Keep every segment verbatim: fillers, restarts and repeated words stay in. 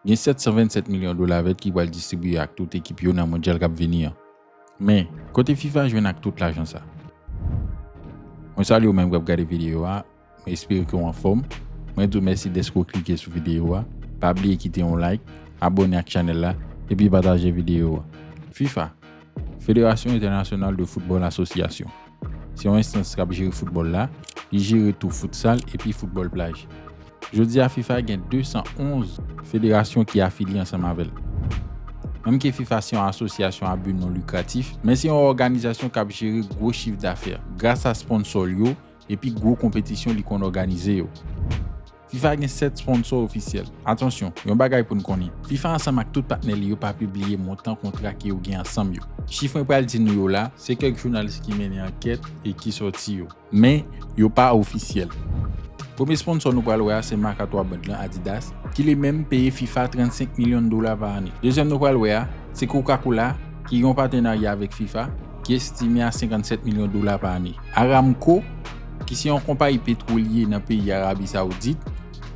Gen sèt san vennsèt milyon dola vèt ki pral distribiye ak tout ekip yo nan mondyal k ap vini an. Men, kote fifa jwenn ak tout lajan sa? Mwen salye w menm k ap gade videyo a, mwen espere ke w anfòm. Mwen di w mèsi dèske w klike sou videyo a. Pa bliye kite yon like, abòne ak chanèl la, epi pataje videyo a. fifa, Fédération Internationale de Football Association, se yon enstans k ap jere foutbòl la, li jere tou futsal epi foutbòl plaj. Jodi a, fifa gen de san onz federasyon ki afilye ansanm avè l. Menm ke fifa se yon asosyasyon a bi non likratif, men se yon òganizasyon k ap jere gwo chif dafè gras a sponsò l yo epi gwo konpetisyon li konn òganize yo. fifa gen sèt sponsò ofisyèl. Atansyon, yon bagay pou n konnen. fifa ansanm ak tout patnè li yo pa pibliye montan kontra ke yo gen ansanm yo. Chif mwen pral di nou yo la, se kèk jounalis ki mennen ankèt e ki sòti yo. Men, yo pa ofisyèl. Premye sponsò nou pral wè a se Mercatoir Brand lan, Adidas, ki li menm peye fifa trannsenk milyon dola pa ane. Dezyèm nou pral wè a se Coca-Cola, ki gen yon patenarya avèk fifa, ki estime a senkannsèt milyon dola pa ane. Aramco, ki se yon konpayi petwolye nan peyi Arabi Sawoudit,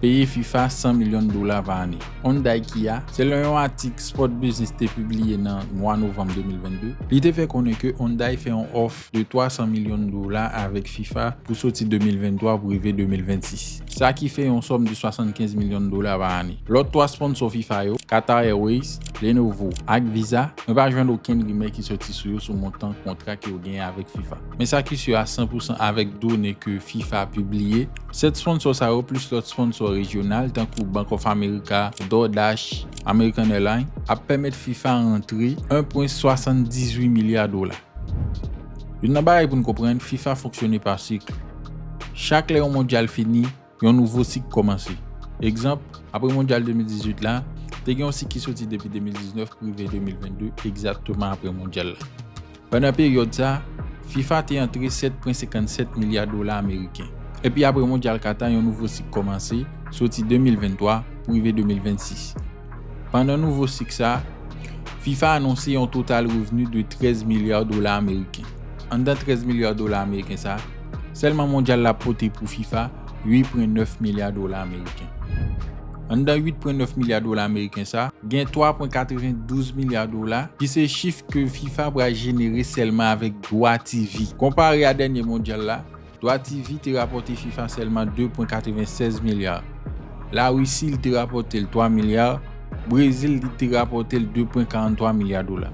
peye fifa san milyon dola pa ane. Hyundai Kia, selon yon atik Sport Business te pibliye nan mwa novanm de mil vennde, li te fè konnen ke Hyundai fè yon òf de twa san milyon dola avèk fifa pou soti de mil venntwa pou rive de mil vennsis. Sa ki fè yon sòm de swasannkenz milyon dola pa ane. Lòt twa sponsò fifa yo, Qatar Airways, Lenovo ak Visa, mwen pa jwenn okenn rimè ki sòti sou yo sou montan kontra ke yo genyen avèk fifa. Men sa ki si a san pou san avèk done ke fifa pibliye, sèt sponsò sa yo plis lòt sponsò rejyonal tankou Bank of America, DoorDash, American Airlines ap pèmèt fifa rantre en pwen swasanndizuit milya dola. Youn nan bagay pou n konprann, fifa fonksyone pa sik. Chak lè yon mondyal fini, yon nouvo sik kòmanse. Egzanp, apre mondyal de mil dizuit la, te gen yon sik ki soti depi de mil diznèf pou rive de mil vennde, egzakteman apre mondyal la. Pandan peryòd sa, fifa te antre sèt pwen senkannsèt milya dola ameriken. Epi apre mondyal Qatar, yon nouvo sik kòmanse, soti de mil venntwa pou rive de mil vennsis. Pandan nouvo sik sa, fifa anonse yon total revni de trèz milya dola ameriken. Anndan trèz milya dola ameriken sa, sèlman mondyal la pote pou fifa uit pwen nèf milya dola ameriken. Anndan uit pwen nèf milya dola ameriken sa, gen twa pwen katrevendouz milya dola, ki se chif ke fifa pral jenere sèlman avèk dwa T V. Konpare a dènye mondyal la, dwa T V te rapòte fifa sèlman de pwen katrevensèz milya. Larisi, li te rapòte l twa milya. Brezil, li te rapòte l de pwen karanntwa milya dola.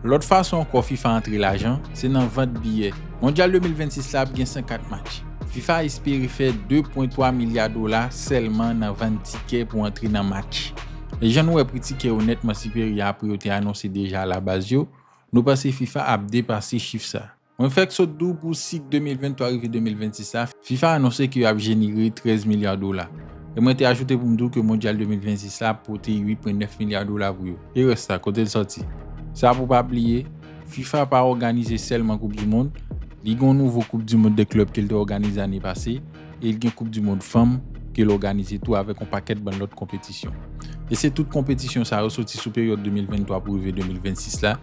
Lòt fason ankò fifa antre lajan, se nan vant biyè. Mondyal de mil vennsis la ap gen san kat match. fifa espere fè de pwen twa milya dola sèlman nan vann tikè pou antre nan match. E jan nou wè pri tikè yo nètman siperyè a pri yo te anonse deja alabaz yo, nou panse fifa ap depase chif sa. Mwen fèk sot di w pou sik de mil venntwa rive de mil vennsis la, fifa anonse ke y ap jenere trèz milya dola. E mwen te ajoute pou m di w ke mondyal de mil vennsis la ap pote uit pwen nèf milya dola pou yo. E rès la, kote l sòti? Sa pou pa bliye, fifa pa òganize sèlman Koup di Mond, li gen yon nouvo Koup di Mond de klèb ke l te òganize ane pase, e l gen Koup di Mond fanm ke l òganize tou avèk yon pakèt bann lòt konpetisyon. E se tout konpetisyon sa yo soti sou peryòd de mil venntwa pou rive de mil vennsis la,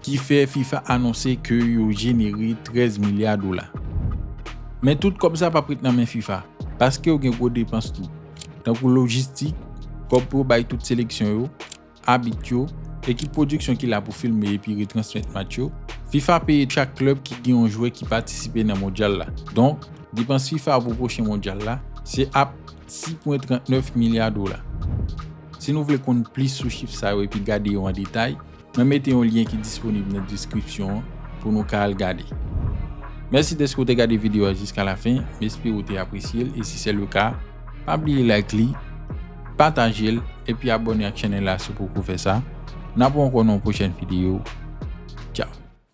ki fè fifa anonse ke yo jenere trèz milya dola. Men tout kòb sa p ap ret nan men fifa, paske yo gen gwo depans tou, tankou lojistik, kòb pou yo bay tout seleksyon yo, abit yo, ekip pwodiksyon ki la pou filme epi retransmèt match yo. fifa peye chak klèb ki gen yon jwè ki patisipe nan mondyal la. Donk, depans fifa pou pwochen mondyal la, se ap sis pwen trannèf milya dola. Si nou vle konn plis sou chif sa yo epi gade yo an detay, mwen mete yon lyen ki disponib nan deskripsyon an pou nou ka al gade. Mèsi dèske w te gade videyo a jiska lafen, m espere w te apresye l, e si se le ka, pa bliye like li, pataje l, epi abòne ak chanèl la si w poko fè sa. N ap wè ankò nan yon pwochèn videyo. Tchao.